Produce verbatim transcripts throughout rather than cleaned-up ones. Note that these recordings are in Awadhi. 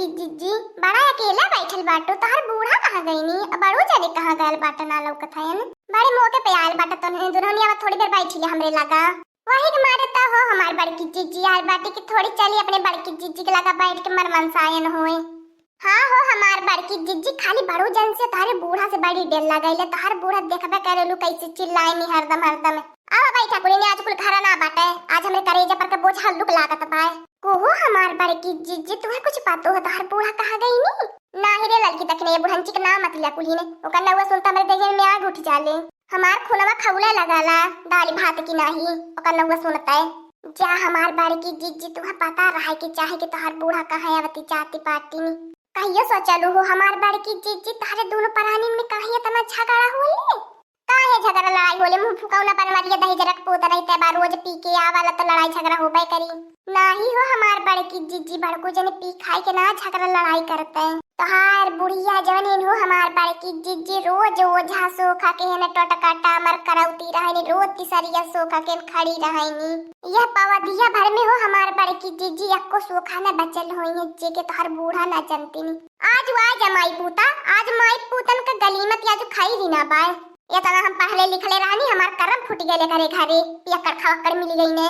जिज्जी, बड़ा अकेला बैठल बाटू, तोहार बूढ़ा कहाँ गइनी? अब बड़ू जाने कहाँ गयल बाटे, ना लौकत हयन। बड़े मौके पे आयल बाटे, तोहनी दुनोनी अब थोड़ी देर बैठी ले हमरे लगा। वही के मारे तो हो हमार बड़की जिज्जी आयल बाटे कि थोड़ी चली अपने बड़की जिज्जी के लगा बैठ के मरमनसायन होए। हाँ हो हमार बड़की जिज्जी, खाली बड़ू जन से तोहरे बूढ़ा से बड़ी डेर लगइले। तोहार बूढ़ा देखबे करेलू कैसे चिल्लाइनी हरदम हरदम। अब बैठा कुली ने, आज कुल घरा ना बाटे, आज हमरे करेजा पर के बोझ हल्लुक लागत बाय। कोहो हमार बड़की जिज्जी, तुहे कुछ पतो हो, तोहार बूढ़ा कहाँ गइनी? नाही रे ललकी, दखिने ये बुढ़ंची के नाम मत लिया कुली ने, ओकर नउआ सुनता हमरे देहिया में आग उठ जाले। हमार खूनवा खौले लगाला, दाल भात की नाही, ओकर नउआ सुनता है। जा हमार बड़की जिज्जी, तुहे पता रहे के चाहे कि तोहार बूढ़ा कहाँ आवती जाती बाटिन। कहियो सोचलू हो हमार बड़की जिज्जी, तोहरे दुनो परानिन में काहे इतना झगड़ा होले? काहे झगड़ा लड़ाई होले? मुंह फुकौना बनवरिया दही जरक पोत रहते बा, रोज पी के आवाला तो लड़ाई झगड़ा होबे करी। नाही हो हमार बड़की जिज्जी, बड़को जने पी खाई के ना झगड़ा लड़ाई करते। तोहार बुढ़िया जवन हिन हो हमार बड़की जिज्जी, रोज ओझा सोखा के हेने टोटका टामर करौती रहनी, रोज तिसरिया सोखा के खड़ी रहनी। यह पवदिया भर में हो हमार बड़की जिज्जी, एक्को सोखा न बचल होई है, जेके तोहार बूढ़ा ना जनतीनी। आज वा जमाई पूता, आज माई पूतन का गलीमत आज खाई ही ना बाय। इतना हम पढ़ले लिखले रहनी, हमार करम फूट गए घरे घरे, पियक्कड़ खवक्कड़ मिल गई ने।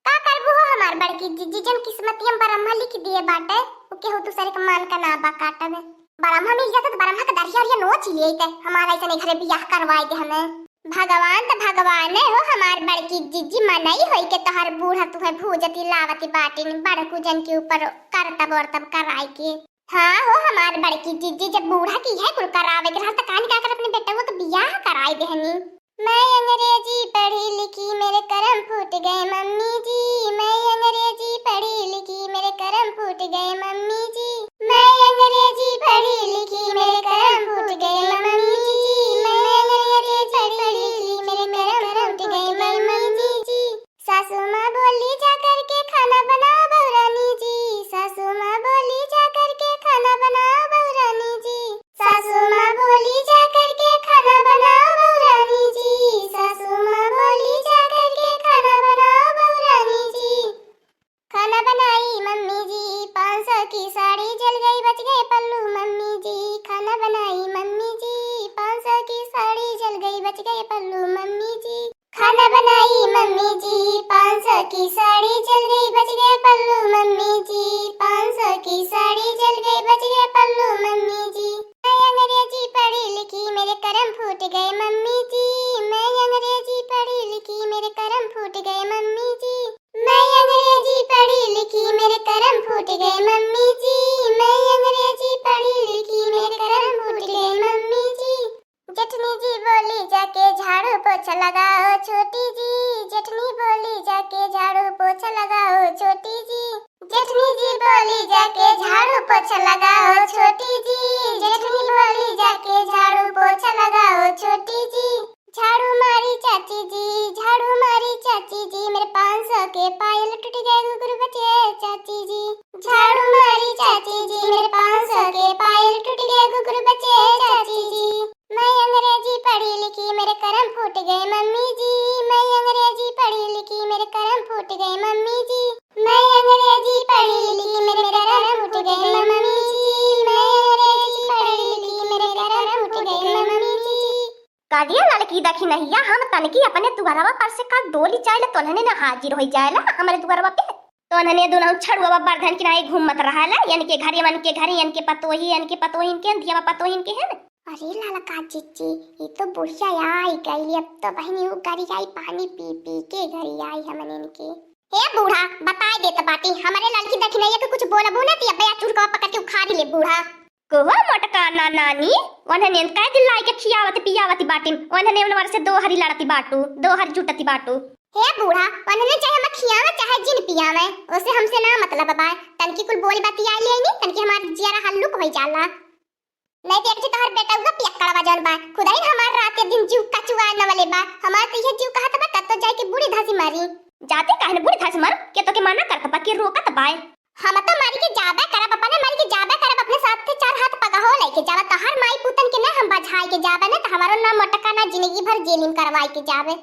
का करबू हो हमार बड़की जिज्जी, जन किस्मतिया में बरम्हा लिख दिए बाटे, उ केहू दूसरे के मान का ना बा काटब। बरम्हा मिल जाता तो बरम्हा के दरिया उरिया नोच लिए थे, हमारा ऐसे नहीं घरे बियाह करवाए दे हमें। भगवान तो भगवान है हो हमार बड़की जिज्जी, मनई होई के तोहर बूढ़ा तुहे भूजती लावती बाटिन, बड़कू जन के ऊपर करतब ओरतब कराए के। हाँ हो हमार बड़की जिज्जी, जब बूढ़ा की है कुल करावे के रहल त कानी का कर अपने बेटवा के बियाह कराए देहनी। मैं अंग्रेजी पढ़ी लिखी मेरे करम फूट गए मम्मी जी, मैं अंग्रेजी पढ़ी लिखी मेरे करम फूट गए मम्मी जी, मैं अंग्रेजी पढ़ी लिखी मेरे करम फूट गए मम्मी जी, मैं अंग्रेजी पढ़ी लिखी मेरे करम फूट गए मम्मी जी। सासू माँ बोली जा करके खाना बनाओ बहुरानी जी, सासू माँ बोली जा करके खाना बनाओ बहुरानी जी, सासू माँ बोली जा करके खाना बनाओ बहुरानी जी, सासू माँ बोली जा करके खाना बनाओ बहुरानी जी। खाना बनाई मम्मी जी, पाँच सौ की साड़ी जल गई बच गए पल्लू मम्मी जी, खाना बनाई मम्मी जी, पाँच सौ की साड़ी जल गई बच गए पल्लू मम्मी जी। खाना बनाई मम्मी जी, पाँच सौ की साड़ी जल गई बच गए पल्लू मम्मी जी, पाँच सौ की साड़ी जल गई बच गए पल्लू मम्मी जी। मैं अंग्रेजी पढ़ी लिखी मेरे करम फूट गए मम्मी जी, मैं अंग्रेजी पढ़ी लिखी मेरे करम फूट गए मम्मी जी, मैं अंग्रेजी पढ़ी लिखी मेरे करम फूट गए मम्मी जी, मैं अंग्रेजी पढ़ी लिखी मेरे करम फूट गए मम्मी जी। जेठनी जी बोली जाके झाड़ू पोछा लगाओ छोटी जी, जेठनी बोली जाके झाड़ू पोछा लगाओ छोटी जी, जेठनी जी बोली जाके झाड़ू पोछा लगाओ छोटी जी, जेठनी बोली जाके झाड़ू पोछा लगाओ छोटी जी। झाड़ू मारी चाची जी, झाड़ू मारी चाची जी, मेरे पाँच सौ के पायल टूट गए घुघरू बचे चाची जी। झाड़ू मारी चाची जी, मेरे पाँच सौ के पायल टूट गए घुघरू बचे चाची जी। मैं अंग्रेजी पढ़ी लिखी मेरे करम फूट गए मम्मी जी, मैं अंग्रेजी पढ़ी लिखी मेरे करम फूट गए मम्मी जी, मैं अंग्रेजी पढ़ी लिखी मेरे करम फूट गए मम्मी जी, मैं अंग्रेजी पढ़ी लिखी मेरे करम फूट गए मम्मी जी। करिया ललकी दखिनहिया, हम तनकी अपने दुआरवा पर से का डोली जाइला, तोन्हने न हाजिर होई जाइला हमरे दुआरवा पे। तोन्हने दुनहु छड़ुआ बरधन किनारे घूमत रहला, इनके घरे, इनके घरे, इनके पतोही, इनके पतोहिन के, इनके पतोहिन के है न। अरे ललका जिज्जी, ई तो बुढ़िया आई गई, अब तो बहिनी वो गरियाई पानी पी पी के गरियाई हमन इनके। हे बूढ़ा, बताए देत बाटी, हमरे ललकी दखिनहिया के कुछ बोलबू ना ती, अबे आ चुरकवा पकड़ के उखाड़ी ले बूढ़ा। कोहो मोटका ना नानी, ओन्हने कै दिन लाई के खियावत पियावत बाटिन, ओन्हने उनवर से दो हरी लड़ती बाटू, दो हरी जुटती बाटू। हे बूढ़ा, ओन्हने चाहे हम खियावे चाहे जिन पियावे, ओसे हमसे ना मतलब बा। तनकी कुल बोल बतिया लेनी, तनकी हमार जियरा हल्लुक होई जाला। नहीं तो एक ठे तोहर बेटउआ पियक्कड़वा जौन बा, खुदाइन हमार रात के दिन जीव कचुआ नवले बा। हमार तो इहे जीव कहत बा, कत्तो जाए के बूढ़ी धासी मारी। जाते काहे न बूढ़ी धासी मार, के तोके मना करत बा, के रोकत बा? हम तो मरी के जाबे करब, अपने मरी के जाबे करब, अपने साथ के चार हाथ पगहो लेके जाबे। तोहर माई पूतन के ना हम बझाए के जाबे, ना तो हमारो ना मोटका ना जिंदगी भर जेल में करवाए के जाबे।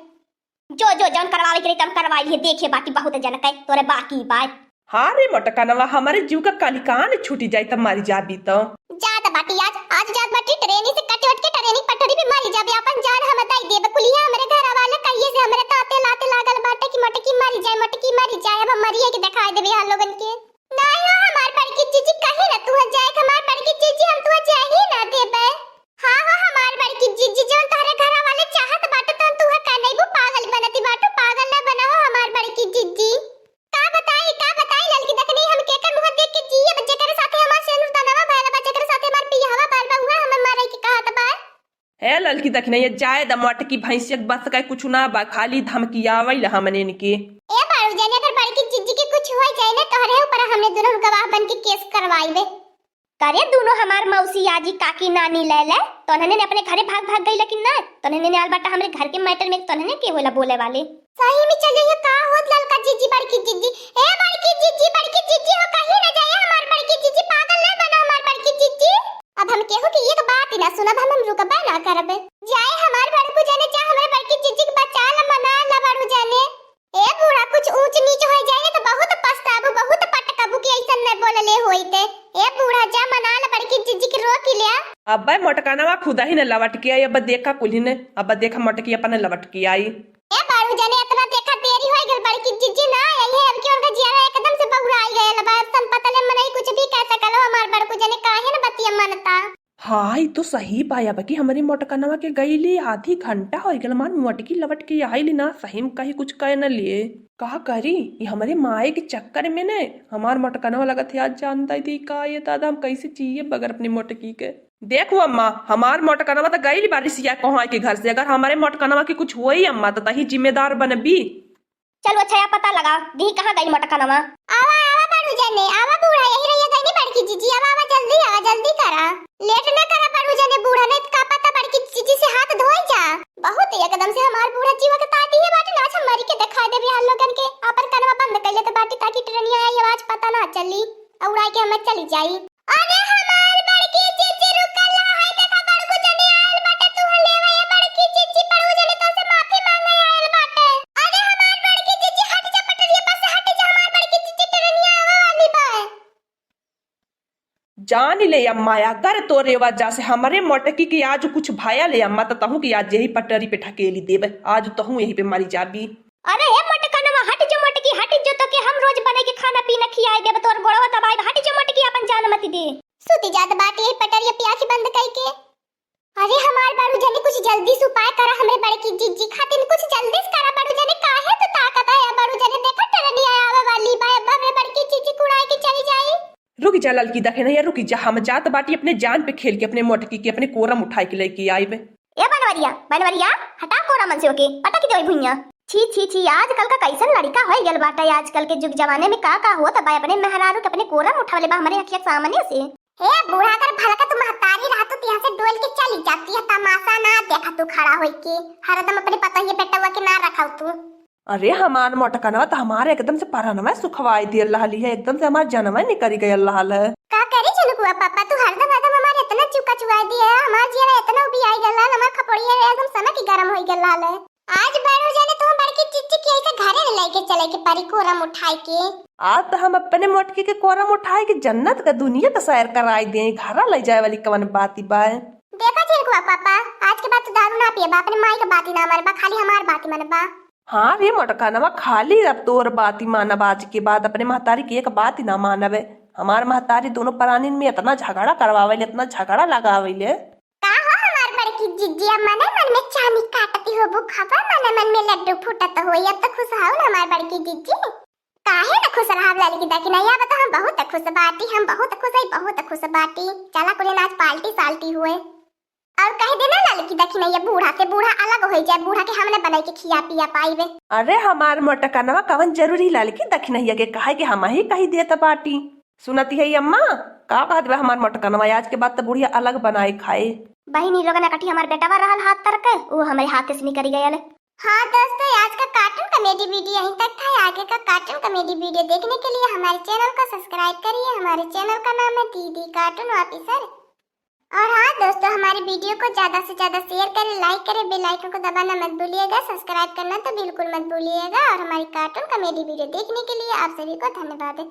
जो, जो, जौन करवावे के रही, तब करवाई लिहे, देखे बाकी बहुत जनक है, तोरे बाकी बाय। हाँ रे मोटकनवा, हमरे जीव का कनिकान छूटी जाई तब मरी जाबी तो। जात बाटी आज, आज जात बाटी ट्रेनी से कट वट के ट्रेनी पटरी पे मरी जाबे, आपन जान हम दई देबे। कुलिया हमरे घर वाले कहिए से हमरे ताते लाते लागल बाटे कि मोटकी मरी जाए, मोटकी मरी जाए। अब हम मरिए के देखाई देबे यहाँ लोगन के। नाहीं हो हमार बड़की जीजी, कहीं ना तू जाए, हमार बड़की जीजी, हम तू जाए ही ना देबे। हाँ हो हमार बड़की जीजी, जौन तोहरे घर वाले चाहत बाटे तौन तू का नहीं पागल बनती बाटू, पागल ना बना हो हमार बड़की जीजी। का बताई, का बताई ललकी दखनी, हम केकर मुँह देख के जियब, जेकरे साथे हमार सेनुर दनवा भइल बा, जेकरे साथे हमार बियाहवा भइल बा, उहे हमें मारे के कहत बा। हे ललकी दखनी, ये जाए द मोटकी भैंसिया के बस का कुछ ना बा, खाली धमकियावल हमने इनके। ए बाबू जाने, अगर बड़की जीजी के कुछ हो जाए ना, तोहरे ऊपर हमने दुनों गवाह बन के केस करवाइबे। करे दुनो हमार मौसी आजी काकी नानी ले ले, तोन्हने ने अपने घरे भाग भाग गई लेकिन ना, तोन्हने ने आल बाटा हमरे घर के मैटर में, तोन्हने के होला बोले वाले। सही में चले ये का होत ललका जीजी बड़की जीजी, ए बड़की जीजी, बड़की जीजी हो कहीं ना जाए हमार बड़की जीजी, पागल ना बना हमार बड़की जीजी। अब हम केहू की एक बात ही ना सुनब, हम, हम रुकबे ना करबे। जाए हमार बड़कू जाने जा हमरे बड़की जीजी के बचा ला, मना ला बड़ू जाने। ए बूढ़ा, कुछ ऊंच नीच हो जाए तो बहुत पछताबू, बहुत पटकबू कि ऐसन न बोलले होई ते। ए बूढ़ा, जा मना ले बड़की जीजी के रोक लिया। अब्बे मोटकनवा खुदा ही न लवट के आई, अब देखा कुल्ही ने, अब देखा मोटकी अपन लवट के आई। ए बड़ू जाने, इतना देखा देरी हो गल, बड़की जीजी ना आई है, अब की उनका जियारा एकदम से बौरा आई गयल बा। अब सन पतले मनई कुछ भी कह सकल हो, हमार बड़कू जाने काहे न बतिया मनता। हाँ, ई तो सही बा, अब की हमरे मोटकनवा के गईली आधी घंटा होइ गल, हमार मोटकी लवट के आइली ना, सही में कहीं कुछ कह न लिए। का करी, ई हमरे माई के चक्कर में ने हमार मोटकनवा लगत है आज जान दे दी का, ये दादा हम कैसे जिए बगैर अपने मोटकी के। देखो अम्मा, हमार मोटकनवा तो गईली बारिश या कहाँ के घर से, अगर हमरे मोटकनवा के कुछ होई अम्मा तो तही जिम्मेदार बनबी। चलो अच्छा, या पता लगाओ, दी कहाँ गई मोटकनवा। आवा, आवा बड़ू जने, आवा बूढ़ा, यही रहिया गई नी बड़की जीजी, आवा, आवा, जल्दी आवा, जल्दी करा, लेट न करा बड़ू जने, बूढ़ा नहीं तो का पता बड़की जीजी से हाथ धोई जा। बहुत एकदम से हमार बूढ़ा जीवा के ताती है बाटे, ना अच्छा मरी के दिखा देबे हम लोगन के, अपन कनवा बंद कर लेते बाटी ताकि ट्रेनिया आई आवाज पता ना चली, और उड़ाई के हमें चली जाई। अरे हमार बड़की जीजी रुकल है, देखा बड़कू जनी आयल बाटे, तू लेवे ये बड़की जीजी, बड़ू जनी तो से माफी मांगे आयल बाटे। अरे हमार बड़की जीजी हट जा पटरिया पर से, हट जा हमार बड़की जीजी, ट्रेनिया आवे वाली बा। जान ले अम्मा, अगर तोरे वजह से हमरे मोटकी के आज कुछ भयल अम्मा, तो तहू की आज यही पटरी पे ढकेली देबे, आज तहू यही पे मरी जाबी। अरे हे मोटकनवा, हट जो मोटकी, हट जो, तोके हम रोज बनाई के खाना पीना खियाई देब, तोर गोड़वा दबाई, हट जो मोटकी, अपन जान मत दे। सूती जात बाटी यही पटरिया पे आँखी बंद कई के। अरे हमार बड़ू जने, कुछ जल्दी से उपाय करा, हमरे बड़की जीजी खातिर कुछ जल्दी से करा बड़ू जने, काहे तो ताकत है बड़ू जने, देखा ट्रेनिया आवे वाली बा, अब हमरे बड़की जीजी कुड़ाई के चली जाई। रुक जा ललकी दखनैया, रुक जा, हम जात बाटी अपने जान पे खेल के, अपने मोटकी के, अपने कोरम उठाई के लेके आइबे। ए बनवरिया, बनवरिया, हटा कोरा मन से ओके, पटक देवे भुइया। छी, छी, छी, आजकल का कैसन लड़का होई गल बाटे, आजकल के जुग जमाने में का का होत बा, अपने मेहरारू के अपने कोरम उठावले बा हमरे अखिया के सामने से। हे बूढ़ा, अगर भलका तू महतारी रहतू तो यहाँ से डोल के चली जाती है, तमाशा ना देखा तू खड़ा होई के, हरदम अपने पतोहिए बेटवा के ना रखा तू। अरे हमार मोटकनवा तो हमारे एकदम से परनवा सुखवाई दियल रहली है, एकदम से हमार जनवा निकरी गयल रहल है। का करी झुनुकुआ पापा, तू हरदम हरदम हमार इतना चुका चुआई दिए है, हमार जियरा इतना उबियाई गयल रहल, हमार खपड़िया एकदम सनक के गरम होई गयल रहल है। आज बड़ू जने तू बड़की जीजी के ऐसे घरे ले लेके चले के परी कोरम उठाई के। आज तो हम अपने मोटकी के कोरम उठाई के जन्नत का दुनिया का सैर कराई दे, घरा ले जाए वाली कवन बाती बा। देखा झिनकुआ पापा, आज के बाद तू दारू ना पियबा, अपने माई के बाती ना मनबा, खाली हमार बाती मनबा। हाँ रे मोटकनवा, खाली अब तोर बाती मानब, आज के बाद अपने महतारी के एक बाती ना मानब। हमार महतारी दोनों प्राणिन में इतना झगड़ा करवावेले, इतना झगड़ा लगावेले। का हो हमार बड़की जिज्जिया, मने मन में चानी काटती हो, बुखावा मने मन में लड्डू फूटत हो, अब तो खुश हो ना हमार बड़की जिज्जी। काहे न खुश रहब ललकी दखिनैया, अब तो हम बहुत खुश बाटी, हम बहुत खुश है, बहुत खुश बाटी। चला कुलिन आज पार्टी साल्टी हुए। और कह देना ललकी दखिनैया बूढ़ा से बूढ़ा अलग हो जाए, बूढ़ा के हम न बनाई के खिया पिया पाइबे। अरे हमार मोटकनवा, कवन जरूरी ललकी दखिनैया के कहे के, हम ही कही देत बाटी। सुनती है अम्मा, का कहत बा हमार मोटकनवा, आज के बाद तो बुढ़िया अलग बनाए खाए। बहिनी लोगन एकठी हमार बेटवा रहल हाथ तर के, वो हमरे हाथ से निकरी गयल। हाँ दोस्तों, आज का कार्टून कॉमेडी वीडियो यहीं तक था। आगे का कार्टून कॉमेडी वीडियो देखने के लिए हमारे चैनल को सब्सक्राइब करिए। हमारे चैनल का नाम है दीदी कार्टून ऑफिसर। और हाँ दोस्तों, हमारे वीडियो को ज़्यादा से ज़्यादा शेयर करें, लाइक करें, बेल आइकन को दबाना मत भूलिएगा, सब्सक्राइब करना तो बिल्कुल मत भूलिएगा। और हमारी कार्टून कॉमेडी वीडियो देखने के लिए आप सभी को धन्यवाद।